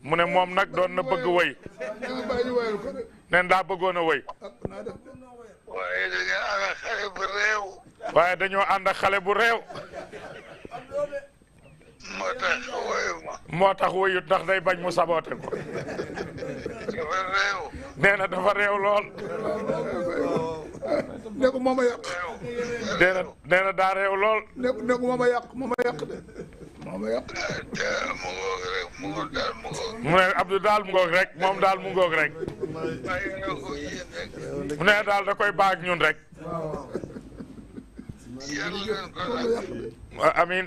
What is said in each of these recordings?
mu ne moom nag doon na bëgg woy neen daa bëggoon a woy waaye dañoo ànd ak xale bu réew moo tax woyut ndax day bañ mu saboote ko nee na dafa réew lool ne ko mooma yàq nee na daa réew lool ne ko mooma yàq de mooma yàq mu ne Abdou daal mu ngoog rek moom daal mu ngoog rek mu ne daal da koy baag ñun rek amin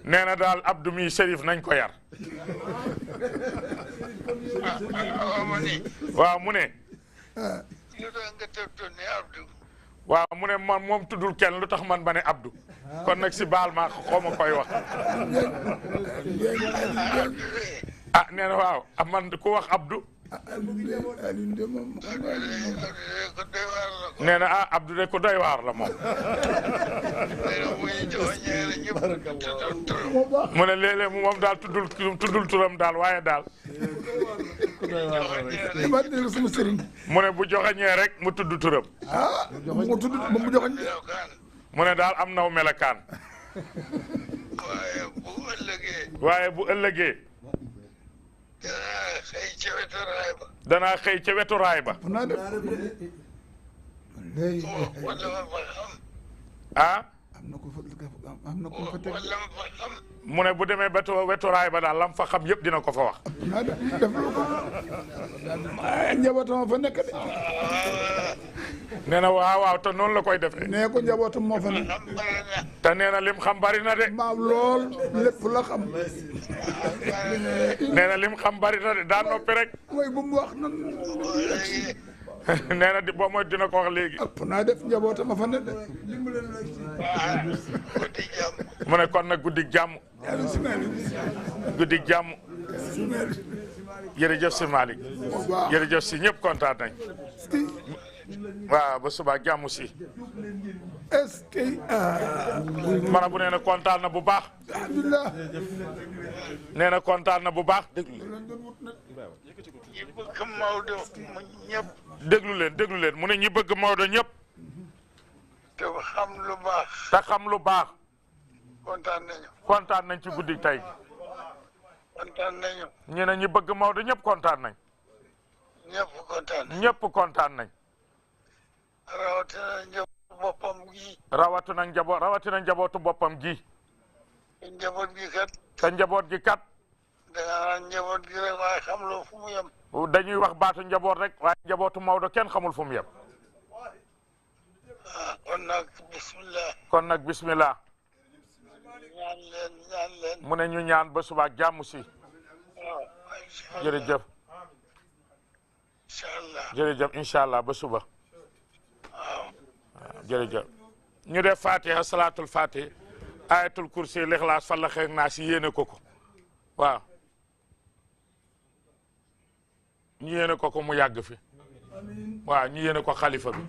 nee na daal Abdou mi Chérif nañ ko yar waaw mu ne waaw mu ne man moom tuddul kenn lu tax man ba ne Abdou kon nag si baal ma xaw ma koy wax ah nee na waaw man ku wax Abdou nee na ah Abdou de ko doy waar la moom mu ne léeg-léeg moom daal tuddul turam daal waaye daal mu ne bu joxañee rek mu tudd turam mu ne daal am naw melakaan waaye bu ëllëgee danaa xëy ca wetu raay ba ah mu ne bu demee wetu raay ba daal lam fa xam yëpp dina ko fa wax njabootam fa nekk de nee na waaw te noonu la koy defee nee ko njabootam moo fa nekk te nee na lim xam bari na de maam lool lépp la xam nee na lim xam bari na de daa noppi rek mooy bu mu wax nan nee na boo mooy dina ko wax léegi ëpp naa def njabootam fa nekk de mu ne kon nag guddi jàmm guddi jàmm jërëjëf si Malick jërëjëf si ñëpp kontaan nañ waaw ba suba jàmm si est-ce que mana bu nee na kontaan na bu baax alhamdulilah nee na kontaan na bu baax déglu leen mu ne ñi bëgg Maodo ñëpp te xam lu baax te xam lu baax kontaan nañ ci guddi tey kontaan nañu ñu ne ñi bëgg Maodo ñëpp kontaan nañ ñëpp kontaan nañ rawatina njabootu boppam gi njaboot gi kat te njaboot gi kat danga naan njaboot gi rek waaye xamuloo fu mu yem dañuy wax baatu njaboot rek waaye njabootu Maodo kenn xamul fu mu yem kon nag bismillah ñaan leen mu ne ñu ñaan ba suba jàmm si jërëjëf jërëjëf incha allah ba suba jërëjëf ñu def fatiha salaatul fatih ayatul kursi lixlaas falax ak naas yéene ko waaw ñu yéene ko mu yàgg fi waaw ñu yéene ko xalifa bi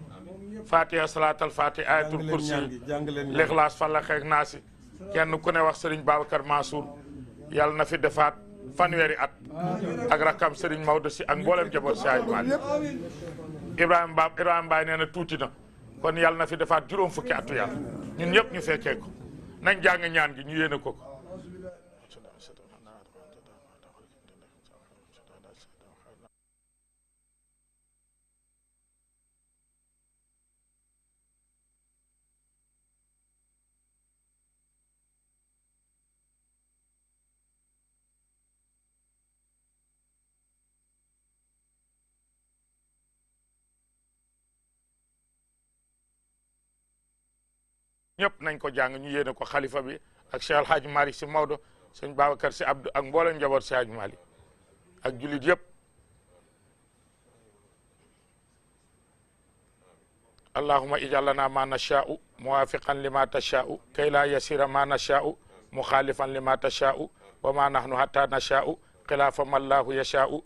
fatiha salaatul fatih ayatul kursi lixlaas falax ak naas kenn ku ne wax Serigne Babacar Mansour yàlla na fi defaat fanweeri at ak rakam Serigne Maodo si ak mboolem jaboot si ay maal Ibrahima Baye nee na tuuti na kon yàlla na fi defaat juróom fukki atu yàlla ñun ñëpp ñu fekkee ko nañ jàng ñaan gi ñu yéene ko ñëpp nañ ko jàng ñu yéene ko xalifa bi ak Cheikh El Hadj Malick si Maodo sëñ Babacar si Abdou ak mboolem njaboot si Hadj Malick ak julit yëpp allahumma ij'al lana ma nasha'u muwafiqan lima tasha'u kay la yasira ma nasha'u mukhalifan lima tasha'u wa ma nahnu hatta nasha'u khilafa ma Allahu yasha'u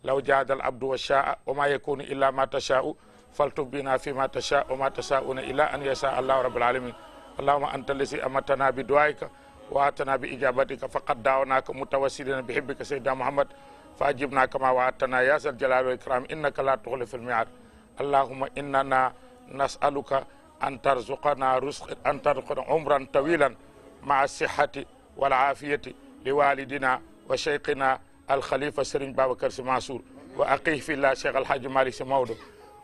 law jahada al-abdu wa sha'a wa ma yakunu illa ma tasha'u faltuf bina fi ma tasha'u wa ma tasha'una illa an yasha Allahu rabbul alamin اللهم أنت الذي أمتنا بدعائك واتنا باجابتك فقد دعوناك متوسلين بحبك سيدنا محمد فاجبنا كما وعدتنا يا ذا الجلال والاكرام انك لا تخلف الميعاد. اللهم اننا نسالك ان ترزقنا عمرا طويلا مع الصحه والعافيه لوالدنا وشيخنا الخليفه سيرين بابكر سي منصور واقيه في الله شيخ الحاج مالك سي مودو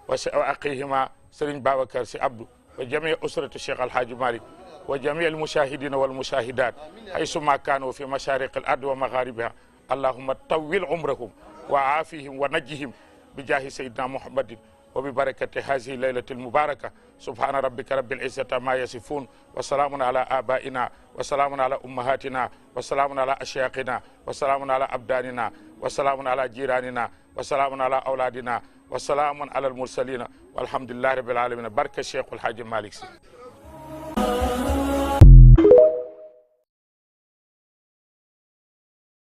واقيهما سيرين بابكر سي عبدو وجميع اسره الشيخ الحاج مالك وجميع المشاهدين والمشاهدات حيثما كانوا في مشارق الارض ومغاربها. اللهم طول عمرهم وعافهم ونجهم بجاه سيدنا محمد وببركة هذه الليلة المباركة. سبحان ربك رب العزة ما يصفون وسلام على آبائنا وسلام على أمهاتنا وسلام على أشياخنا وسلام على أبداننا وسلام على جيراننا وسلام على أولادنا وسلام على المرسلين والحمد لله رب العالمين. بركة الشيخ الحاج مالك.